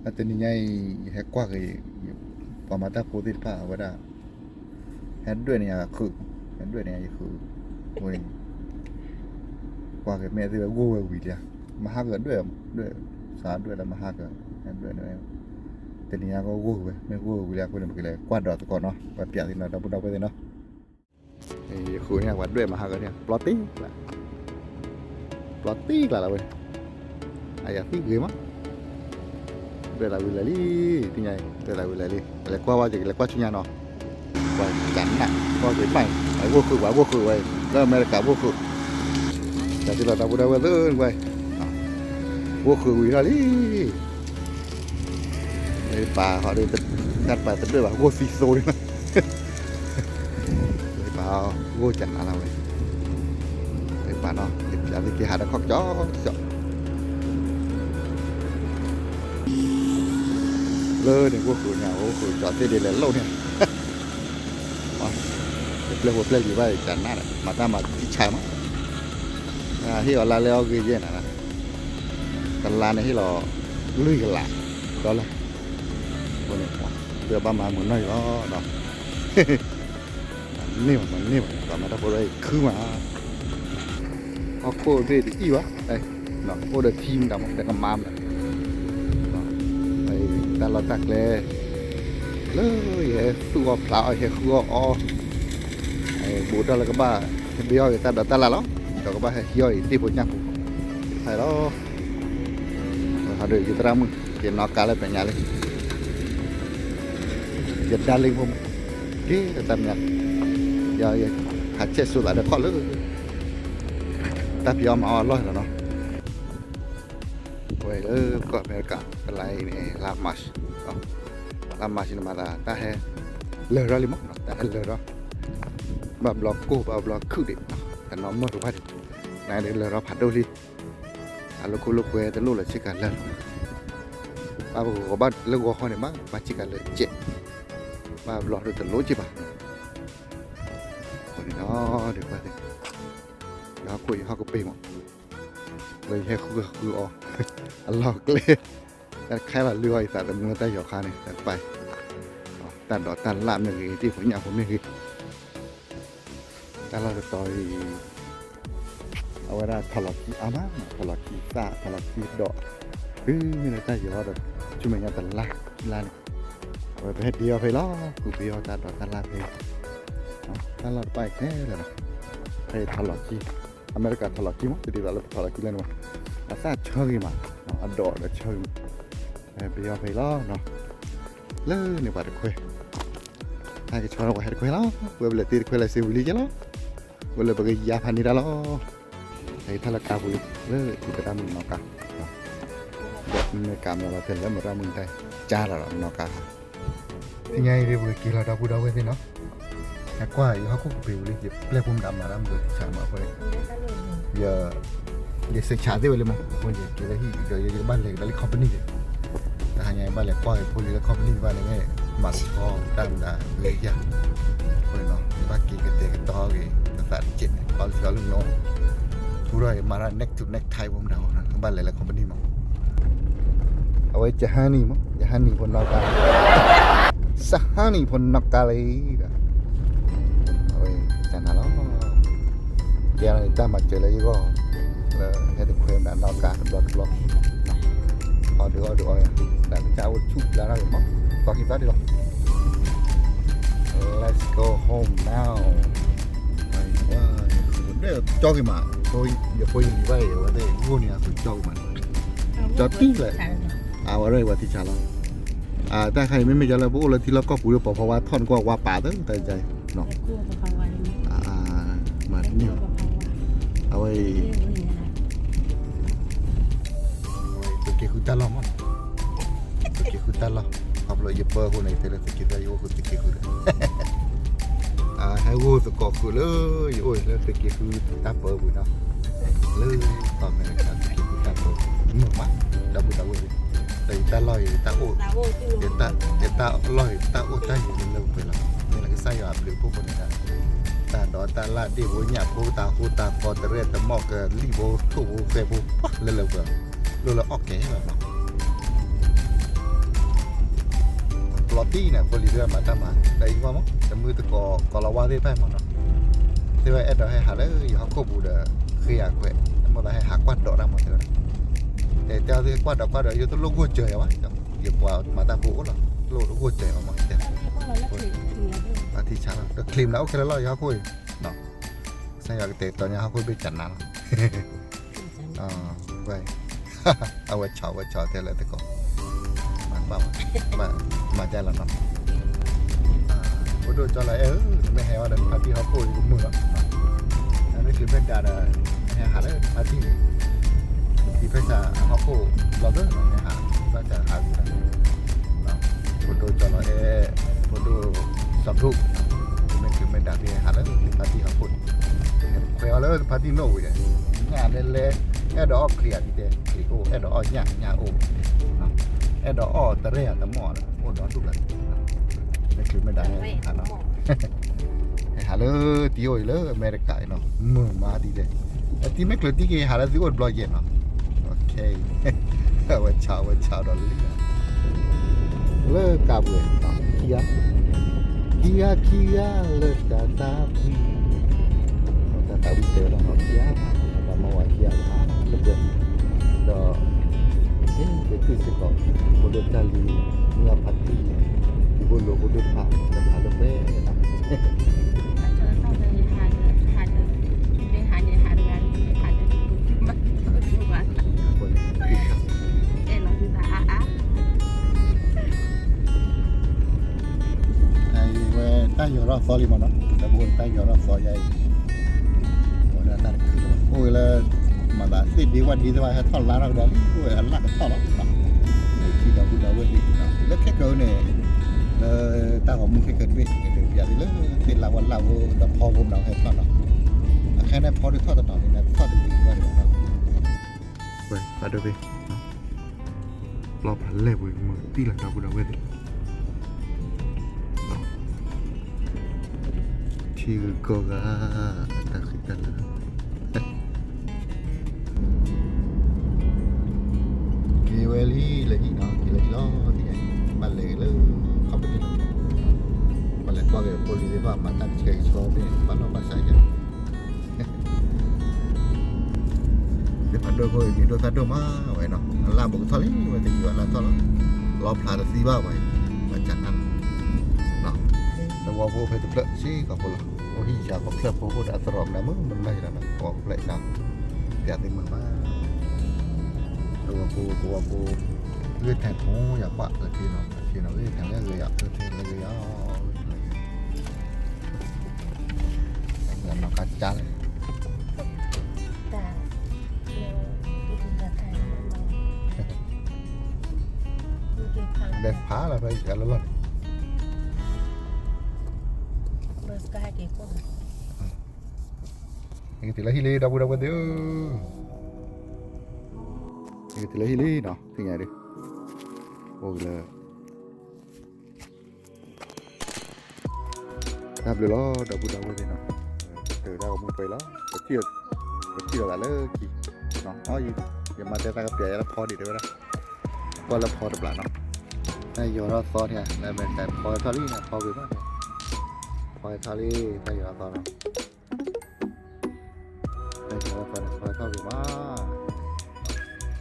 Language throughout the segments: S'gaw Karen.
တနံၤညါအံၤ ယဟဲကွၢ်က့ၤ ပှၤမၤတၢ်ဖိသ့ၣ်တဖၣ်အဝဲဒၣ် ဟဲဒွဲၣ်န့ၢ်ယၤခုး, ဟဲဒွဲၣ်န့ၢ်ယၤယခုး, ဝဲ ကွၢ်က့ၤမ့ၢ်သ့ၣ်ဝဲဂိၢ်ဝဲဝံၤလံ, မဟါကဒွဲၣ်, ဒွဲၣ်, စးဒွဲၣ်လၢမဟါက, ဟဲဒွဲၣ်န့ၢ်ဝဲ, တနံၤညါကဂိၢ်ဝဲ, မ့ၢ်ဂိၢ်ဝဲဝံၤလံအဃိန့ၣ် ပကလဲၤကွၢ်ဒီးသကိးနီၤ, ပှၤပျးသ့ၣ်နီၤ ဒီပုၢ်ဒီဝဲၢ်သ့ၣ်နီၤ ယဃုန့ၣ် ပှၤဒွဲၣ်မဟါကန့ၣ် ပျီတ့ၢ်ကျါ, ပျီတ့ၢ်ကျါလီၤဝဲ, အယၤသံဂ့ၤမး, ဒွဲၣ်သးဝံၤလဲၤလံ, တနံၤညါအံၤ ဒွဲၣ်သးဝံၤလဲၤလံ, လဲၤကွၢ်ဝဲက့ၤ လဲၤကွၢ်ဆူညါနီၤ, ပှၤကနၣ် ကွၢ်က့ၤဘၣ်, အဂိၢ်ဃုာ် ပှၤဂိၢ်ဃုာ်ဝဲ, လၢအမဲရကၤဂိၢ်ဃုာ်, တၢ်သ့ၣ်လီၤဒီပုၢ်ဒီဝဲၢ်သ့ၣ်နီၤ, ဂိၢ်ဃုာ်ဝံၤထီၣ်လံ ပာ်ဟီဒီး တၢ်တပာ်တဒွဲၣ်ဘၣ် ဂိၢ်သံသိလံ, ပာ်ဂိၢ်ကနၣ်လီၤဝဲ, ပာ်နီၤ ပျးသ့ၣ်က့ၤဟးဒီးခီၣ်ကၠီကၠီ, လၢန့ၣ်ဂိၢ်ဃုာ်န့ၣ် ဂိၢ်ဃုာ်ကၠီသ့ၣ်ဒ်လဲၣ်လိၣ်န့ၣ်, ပျဲၢ်ဖိပျဲၢ်လံၤဘၣ်ကနၣ်ဒီး မၤတၢ်မၤသံဆါမး, ဟ့ၣ်အီၤလါလဲအီၣ်ဂ့ၤယဲၢ်နၤ, တလါန့ၣ်ဟ့ၣ်လီၤ လွံၢ်ကလး ဒီလၢ အဃိန့ၣ် ပဘၣ်မၤမုာ်နီၢ်အံၤလီၤနီၤ, မၤန့ၢ်ဘၣ် မၤန့ၢ်ဘၣ် ပှၤမၤတၢ်ဖိတၢ်အံၤခုမး, ဟီၣ်ခိၣ်ဘ့ၣ်တအံၣ်ဘၣ်, အိၣ်ဒီးထံမတၤမး ဒီးကမါမတၤ, တၢ်လီၢ်တၢ်ကျဲ လၢယဟဲသူၣ်အီၣ်ဖျးအီၣ် ယဟဲဃုအီၣ်အီ, ဘူးထီၣ်လၢကဘၣ် ဟဲဘ့အီၣ်က့ၤတၢ်ဒိးတၢ်လၣ်လီၤ, ဒီးကဘၣ်ဟဲဟံးအီၣ်အံၤ တ့ၢ်ဖိညၣ်ဖိ, တဖၣ်လီၤ, ဟးဒီးယသရၣ်မုၣ် က့ၤနီၣ်ကါလၢပညါလံ, ယဒါလ့ဖိမး, က့ၤလၢတၢ်ပညါ, ယဟးဆဲးစိသးဒီးခီၣ်လၢ တၢ်ဖံးအီၣ်မၤအီၣ်အလီၢ်လီၤနီၤ, ဝဲလၢကီၢ်အမဲရကၤ တလါအံၤန့ၣ် လါ March, လါ March န့ၣ်မၤသး တၢ်ဟဲလၢာ်ထီၣ်လံမး, တၢ်ဟဲလၢာ်ထီၣ်, ဘၣ်ဘျီကိၢ် ဘၣ်ဘျီခုၣ်ဒံး, တနီၤမုၢ်တဝါဒံး, နဒလၢာ်ထီၣ်ဖးဒိၣ်လံ, အလိာ်ခိၣ်လိာ်ကွဲတလိၣ်လၢၤဆ့ကၤလၢာ်လီၤ, ဘၣ်ပဂီၤဘၣ်လၢဂီၤခီန့ၣ် ဘၣ်ဘၣ်ဆ့ကၤလၢာ်စဲး, ဘၣ်ဘျီဒိၣ်တလိၣ်က့ဘၣ်, အဃိန့ၣ်ဒီး ဒ်ပှၤသ့ၣ်, ယဟီၣ်ခိၣ်ယဟီၣ်ကပ့ၤမး, လၢယဟဲဃုဃုအီၤ, အလီၢ်ကျဲ, တၢ်တခါလီၤလုၢ်အီၣ်ယသးသမူလၢတၢ်ယီၤခါန့ၣ် တၢ်တပာ်, တၢ်ဒိးတၢ်လၣ်မ့ၢ်ဂ့ၤ တ့ၢ်ဖိညၣ်ဖိမ့ၢ်ဂ့ၤ, တၢ်လီၢ်တတီၤအံၤ အဝဲဒၣ်ထီၣ်လီၤခံအါမး, ထီၣ်လီၤခံသၣ် ထီၣ်လီၤခံဒီး, တုၤမ့ၢ်လၢတၢ်ယီၤဒီး ဆူမဲာ်ညါတလါ ခံလါန့ၣ်, အဝဲပဟဲဒ့အီၣ်ဖဲအံၤလီၤ, ဃုဘ့အီၣ်တၢ်ဒိးတၢ်လၣ်ဖဲအံၤ, တၢ်လီၢ်တပာ်အံၤခဲလၢာ်လီၤ, ဖဲအံၤထီၣ်လီၤခံ, အမဲရကၤထီၣ်လီၤခံမး တဒ်သိးလၢပထီၣ်လီၤခံလဲၣ်န့ၣ်မး, အသၣ်ဆၢဂ့ၤမး, အဒိးဒီးဆၢဂ့ၤမး, ပဟဲဒ့အီၣ်ဖဲအံၤလီၤ, လၢန့ၣ်ပှၤတခွဲ ဟဲကဆီန့ၣ်ပှၤဟဲတခွဲလီၤ, ဝဲပလဲၤတ့တခွဲလၢစ့ဝံၤလံကဲလီၤ, ဝဲလၢပကယါဖးန့ၢ်တၢ်လီၤ, ဟဲထီၣ်လၢကါပူၤလံ, လၢသုသရၣ်မုၣ်နီၣ်ကါ, ဒီးမ့ၢ်ကါမ့ၢ်လီၤတဲလၢမရၣ်မုၣ်တၢ်ကါလီၤနီၣ်ကါ, သ့ၣ်ညါအံၤဒ်ပကက့ၤလီၤဒီပုၢ်ဒီဝဲၢ်သ့ၣ်နီၤ, ဟဲကွၢ်ယဟီၣ်ခိၣ်ကပ့ၤပူၤလံ, ယပျဲၢ်ဖိမတၤမၤတၢ်မုာ်ဆးမးအဃိန့ၣ်, ယ ယစံးဆးသ့ၣ်ဝဲလံမး, အဃိန့ၣ် ယက့ၤလၢဟံၣ်ဒီး ယကဘၣ်လဲၤကဒါလၢ company န့ၣ်, တဟါညါဘၣ်လဲၤကွၢ်က့ၤဖိလံၤလၢ company ဘၣ်န့ၣ် မၤစ့ၢ်ကီးတၢ်မတၤလၢယၤ, အဃိန့ၣ်နီၤ ယဘၣ်က့ၤကတဲာ်ကတီၤက့ၤ တသးတကဲး အီလုၢ်အီလုၢ်နီၤ, ထူထီၣ်က့ၤမၤတၢ် neck to neck tie ဖိမတၤအဃိန့ၣ် ဘၣ်လဲၤလၢ company မး, အဝဲယဟါနံၣ်မး ယဟါနံၣ်ဖိနီၣ်ကါ စဟါနံၣ်ဖိနီၣ်ကါလံဒီး အဝဲတၢ်နၤလီၤ, ကဲန့ၣ်တၢ်မၤစၢၤလၢယဂီၢ်, လၢဟဲတခွဲမတၤနီၣ်ကါတဘျီတဘျီ, အီၣ်ဒုးအီၣ်ဒုးအီယၤ, တၢ်ကစၢ်အိၣ်ဆူၣ်ဘျါထီၣ်က့ၤမး, ကီၢ်ခံသီဒံးလီၤ, Let's go home now, ကၠီက့ၤမး, ယဖိယလံၤဘၣ်အံၤ အဝဲသ့ၣ်ဂိၢ်န့ၢ်အသုးကၠီက့ၤမး, ကၠီတံၢ်လဲၣ်, အဝဲဒၣ်အံၤဝဲသံဆါလီၤ တၢ်ခါအံၤ မ့မ့ၢ်ယၤလၢပအိၣ်လၢထံလီၢ်ကီၢ်ပူၤဒီး ပိာ်ဖီဝါထီၣ်နကွၢ်ဝါပာ်သၢ တၢ်အံၤ, မၤတန့ၢ်, အဝဲအံၤ, သုးက့ဃုတၢ်လီၢ်မး, သုးက့ဃုတၢ်လီၢ်, ခီဖျိယပၢအဃိန့ၣ် ယတဲလၢသုးက့ဃု ယအိၣ်ဃုာ်သုးက့ဃုဒီး ဟဲဂိၢ်သကိးဃုာ်လၢ ယအိၣ်လၢသုးက့ဃုတၢ်ပၢပူၤနီၤ, လၢကီၢ်အမဲရကၤသုးက့ဃုတၢ်ပၢပူၤ မုာ်မး, ဒီပုၢ်ဒီဝဲၢ်သ့ၣ်, ဒီးယတၢ်လီၢ်အံၤ ယတၢ်အိၣ်, ယတၢ်လီၢ်အံၤ တၢ်အိၣ်တၢ်ယံၤလၢလၢပှဲၤပှဲၤလီၤ, မ့ၢ်လၢကစၢ်ယွၤအဘျုးအဖှိၣ်အဃိန့ၣ်ဒီး တၢ်ဒိးတၢ်လၣ်ဒ့ၣ်ဖိညၣ်ဖိ တၢ်ဃိတၢ်ဃီ တရဲၣ်တမီၣ် ကလံၣ်ဖိထိၣ်ဖိဃဲဖိ ပှၤလၢလၢပှဲၤပှဲၤလီၤ, လိၣ်လၢအီၣ်ကဲလီၤနီၤ, တံၢ်န့ၣ် ဖိလံၤသ့ၣ်တဖၣ်မၤတၢ်မၤ ဒီးအံၤကွၢ်မး တမုၢ်တကိး ကိးလီၤဝါသ့ၣ်တဖၣ်မးနီၤ, သ့ၣ်ဝဲအဲၣ်ဒိးဟဲဟးလၢယဟီၣ်ခိၣ်ပူၤဒီး ဃ့ယၤခွဲး တမိၣ်သးဟဲဟးကွၢ်ဒိးတၢ်မးတဲဝဲဒၣ်, တဲတဲအီၤသ့ၣ်ကွၢ်ဒိးကွၢ်ဒိး ယတလိၣ်ဂိၢ်စၢၤယၤဘၣ်, ယပှၤမၤတၢ်ဖိအိၣ်လီၤ တလိၣ်ဂိၢ်စၢၤယၤဘၣ်မးတဲ, အထံဆးလီၤ တချံးမး အိၣ်ခဲလၢာ်လီၤ ယဟီၣ်ခိၣ်အံၤ, စၢ်ယွၤကတဲာ်ကတီၤန့ၣ် ဟီၣ်ခိၣ်ဘ့ၣ်ကနါလီၤ အဝဲဆီ အဝဲဆီတဲလၢသကိး မၤဘၣ်ဝဲ မၤဒ်လဲၣ်နီၤ, ဖိဒိၣ်ကၠီလီၤအဲၣ်ဧၢ နမ့ၢ်ဟဲဝဲဒီးနဖါတံၢ်ဟီၣ်ခိၣ်အံၤကမုာ်လီၤ, နမ့ၢ်ချုးမ့ၢ်ဒါဒီး နဟဲဟးလၢနဖါတံၢ်န့ၣ်, နဖံဖဲစးဟီၣ်ခိၣ်ဘျီသၢ နဟဲဟး ဖံဖဲစးဟးဂီၤဒီး ဖိဒိၣ်ကၠီလီၤအဲၣ် ဖိဒိၣ်စီၤဒိၣ်, နမ့ၢ်ချုးမ့ၢ်ဒါသ့ၣ်ဟဲဟးလၢနဖါတံၢ်ဟီၣ်ခိၣ်န့ၣ်, ခွဲးအီၤလၢနဖါတံၢ်နိၣ်ဝံၤဒီး ညၣ်လဲလဲ အဲၣ်ဒိးအီၣ်ချံးဧါဒ်တဲ ချံးအိၣ် အဲၣ်ဒိးအီၣ်ညၣ် ညၣ်အိၣ်, အဲၣ်ဒိးအီၣ်တရဲၣ်ဧါတမီၢ်ဧါ အိၣ်ဒီဒူၣ်လၢ မ့ၢ်ချုးမ့ၢ်ဒါန့ၣ် ဟးလီၤ ဟဲဟးလၢတံၤအိၣ်အံၤလၢအမဲရကၤအံၤနီၤ မုာ်မးဒ်လဲၣ်, အတံၤမ့ၢ်ချုးတံၤက့ၤဟးလၢသုအိၣ်တဘျီယဲၢ်နီၤ, အဝဲဆါ အဝဲဆါဒီးလံ လၢကးပှဲၤ ခံဂၤ ခံဂၤ ခံဂၤလၢတၢ်သးကွံ, တၢ်သးဝံၣ်တဲဝဲဒၣ်နီၤ ခံဂၤ တၢ်မၤဝဲခံဂၤလၢတပှဲၤ, ဒီး ကဲ ကဲကုၢ်စ့ၢ်ကီး ဖိဒိၣ်တၢ်လံၤ မုၢ်အဖါတံၢ်န့ၣ် ဒုးဘိလိာ်ဖိဒိၣ်တဖၣ် တဖၣ်လၢပှဲၤနီၤ အံၤဝဲတၢ်ယီၤထီၣ်သီလံမးနီၤ ဒီပုၢ်ဝဲၢ်တၢ်ယီၤထီၣ်သီလံမးနီၤ ဒီပုၢ်ဝဲၢ်တၢ်တခုလီၤ အိၣ်ဝဲလၢ မၤသးသ့ၣ်ဒ့ဝၣ်ဒ့သ့ၣ်တဖၣ်ဟဲထီၣ်လါထီၣ်ကဒါလံ အိၣ်ဝဲအလၣ်ကထီၣ်လီၤ ထံဒီပုၢ်ဒီဝဲၢ်သ့ၣ် လၢခဲကၢန့ၣ် လၢတၢ်ဂီၤမူခဲကၢတဘ့ၣ် ကဒုးပျးသ့လၢသ့ၣ်လါဝါလၣ်ဖိဒီးဖီဖိမးဟဲထီၣ်နီၤ အခဲန့ၣ်ဖီဒုးထီၣ်တနီၤန့ၣ် ထီၣ်တဘ့ၣ်ဘၣ်ဒီးနီၤ ပှဲၤဖးဒိၣ်သ့ၣ် လီၤဖးလဲၢ်ပှဲၤမုာ်တံၢ်လီၤ ဒီပုၢ်ဒီဝဲၢ်သ့ၣ် ထံဂုၤကီၢ်ဂၤ တၢ်ဃံတၢ်လၤ က့ၤဝဲလံလၢဟံၣ်နီၤ က့ၤလၢဟံၣ်လီၤ သ့ၣ်ညါ ဘၣ်လဲၤလၢ ခီပနံၣ်လီၤ ပလဲၤကွၢ်က့ၤဖိလံၤသ့ၣ်တဖၣ်မၤတၢ်ကဆှဲကဆှီသ့ၣ် ဘၣ်လီၢ်ဘၣ်စးယါ သ့ၣ်ဖးဒိၣ်ဖိအံၤ မံၤဒိၣ်သၣ်ဒိၣ်မးဝဲနီၤ အလၢ်ဘူးကထီၣ်လံ ဝဲတယံာ်အလၢ်ထီၣ်လီၤ လီဖျးတသံဘၣ်ဝဲ ဘၣ်ကနၣ်လီၤ သဝီဖိဖဲတဖျၢၣ်စ့ၢ်ကီးဖိလီၤ အိၣ်ဟံၣ်ယၤကဖျၢၣ်ဖိအိၣ်ဒီးအသရိာ်မနုၤမုၢ်မနုၤယၤနီၤ သဝီဖိဖျၢၣ်နီၤ ပျးသ့ၣ်မုာ်မး သဝီဖိ သဝီဖိ ဂ့ၢ်ထၢၣ်ဖိယၤကွၢ်လၢခံနီၤ လၢခံနီၤ ဂ့ၢ်ထၢၣ်လၢဂ့ၤယၤ ဂ့ၢ်ထၢၣ်လၢဂ့ၤယၤ လၢနီၢ်ကါကါလဲၣ် လဲၤဖးလီၤဖဲယၤလၢလီၢ်န့ၣ် ယကတုၤလၢဟံၣ်လံ ဒီပုၢ်ဒီဝဲၢ်သ့ၣ်ဧၢ, ယကတုၤလၢဟံၣ်လံနီၤ သ့ၣ်ညါဒုး အိၣ်ကလၢ တၢ်ဘျုးလီၤ ဒီပုၢ်ဒီဝဲၢ်သ့ၣ်နီၤ, ပတုၤတၢ်ဂီၤမူပှဲၤလီၤ, ပထံၣ်လိာ်သးလၢခံ, အီ ယမၤတဲတၢ်ကပျးယၤလၢဖီဒံးတဲဝဲဒၣ်, ကွၢ်လၢဖီတဘျးနီၤ, တၢ်ယီၤထီၣ်သီန့ၣ် လၢအမဲရကၤဖီထီၣ်လံန့ၣ် ဖီဂ့ၤမး, ဖီထီၣ်လံ တၢ်ယီၤထီၣ်သီ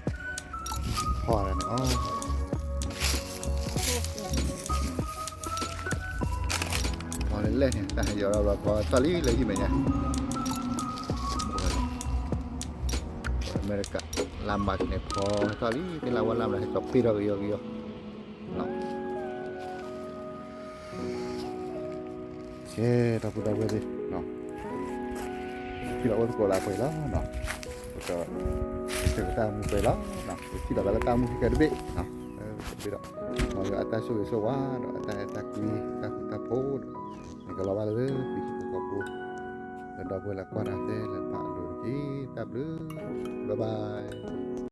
နီၤ တၢ်ယီၤထီၣ်သီန့ၣ် ဖီထီၣ်ဂ့ၤမး, ဖီန့ၣ်အီၤ, ဖီလၢလဲၣ်န့ၣ် တၢ်ယီၤထီၣ်သီဖီထီၣ်လံလၢဟံၣ်မဲာ်ညါ, အမဲရကၤ လါမၢ်န့ၣ် ဖီထီၣ်လံ သ့ၣ်လါဝါလါမၢ်န့ၣ် ဟဲကၠီၤပ့ၢ်ထီၣ်ကယီကယီ ကဲ ဒီပုၢ်ဒီဝဲၢ်သ့ၣ်, ထံၣ်လီၤအိၣ်သကိးသးပှဲၤလီၤ, ပက, ပကတၢ်မူပှဲၤလီၤ, ပထံၣ်လိာ်သးလၢတၢ်မူခံကတဘ့ၣ်, တဘ့ၣ်ဒီး, မ်အတၢ်ဆိၣ်ဂ့ၤဆိၣ်ဝါဒီးအတၢ်အဲၣ်တၢ်ကွံ တၢ်ဃူတၢ်ဖိးဒီး, နကလီၤဘၣ်လၢသုဟံၣ်ဖိဃီဖိ, ဒီပုၢ်ဝဲၢ်လၢကွၢ်တၢ်သ့လၢတဖၣ်အလိၤတက့ၢ်, တၢ်ဘျုး, bye bye.